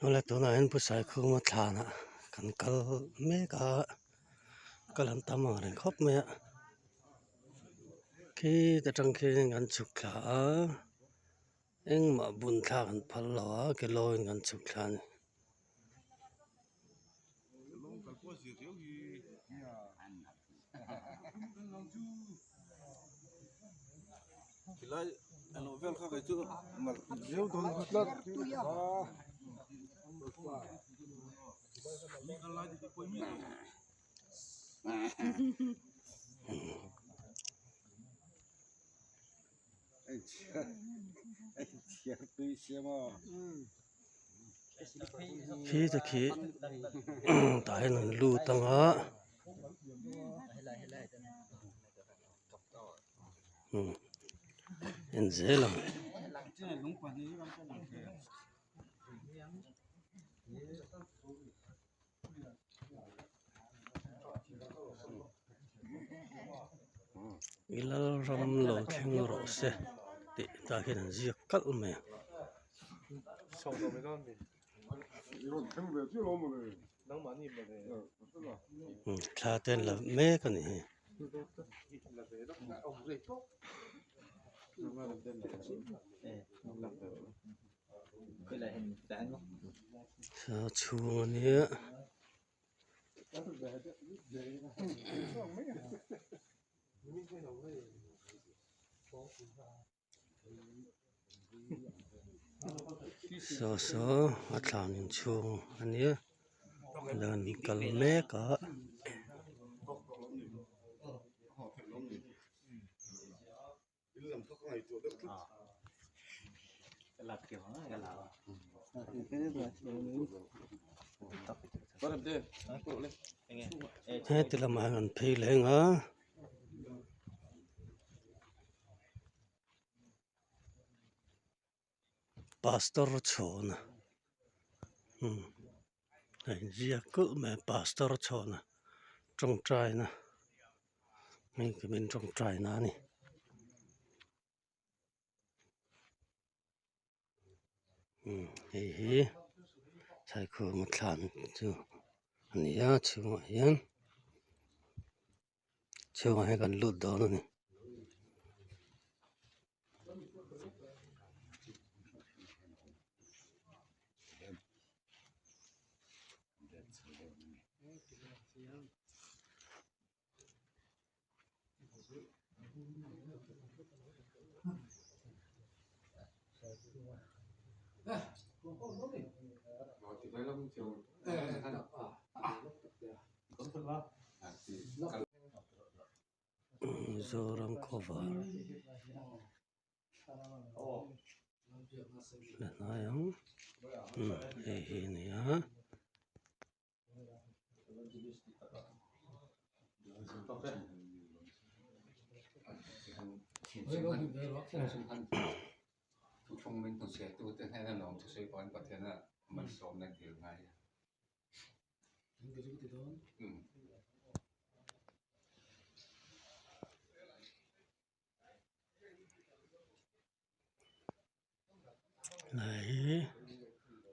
Awle tunah hian Pu Saikhuma thlanah kan kal mek a kal an tam ang reng khawp mai a khi ta tang khian kan chhuk thla a engmah bun thlak an phal lo a ke lawiin kan chhuk thla a ni. Khi te khi tah hian an lut ang a en zel ang. I lal ram lo thleng rawh se tih tah hian an ziak kalh mai a. Thla te an la mek a ni hi. Thla chhung a nia. Saw saw a thlan inchhung a nia dan kal mek a. Heti lamah hian an phei leng a. Pastor chhawna a inziak kulh mai a pastor chhawna tawngtaina engkim in tawngtaina a ni. Hei hi Saikhuma thlan chu a ni a chhungah hian chhungah hian kan lut dawn a ni. Mizoram khawvar la hnai ang hei hi a ni a. Lai hi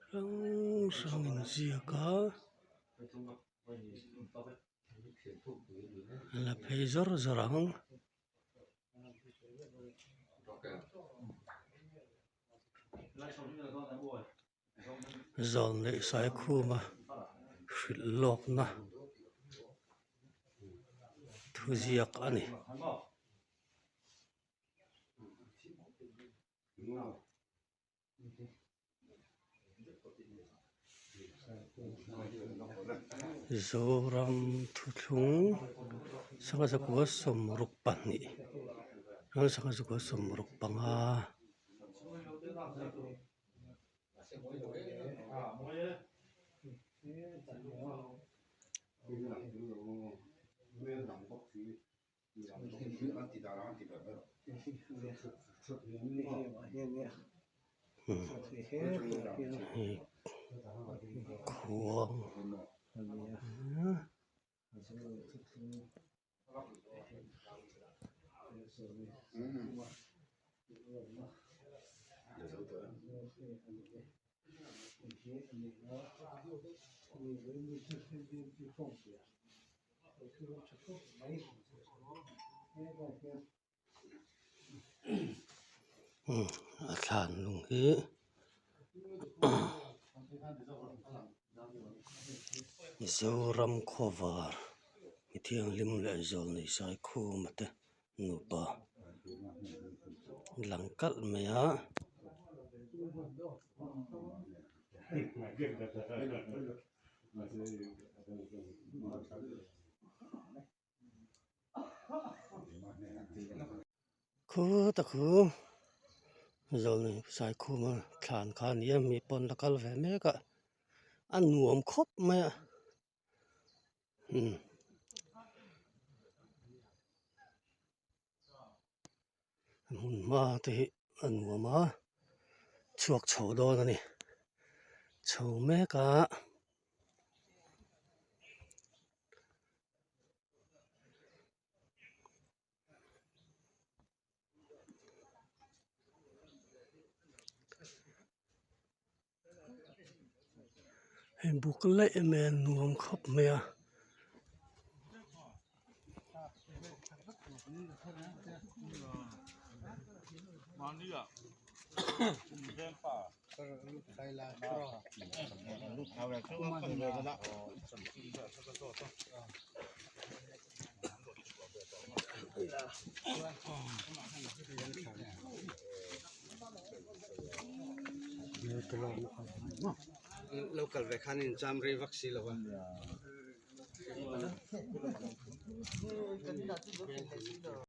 hrang hrang inziak a a la phei zawr zawr ang. Zawn leh Saikhuma hrilh lawkna thuziak a ni. Zoram thuthlung sangha zakua sawmruk pahnih sangha zakua sawmruk panga. Khuang A thlan lung hi Mizoram khawvar mi thianghlim leh zawlnei Saikhuma te nupa lang kalh mai a. Khuta khu zawlnei Saikhuma thlan kha a ni a mi pawn la kal ve mek a a nuam khawp mai a umm. Hmun hma te hi a nuam a chhuak chho dawn a ni chho mek a. Hei buk laih em em nuam khawp mai a. Local ve khan in cham rei vak si lo a.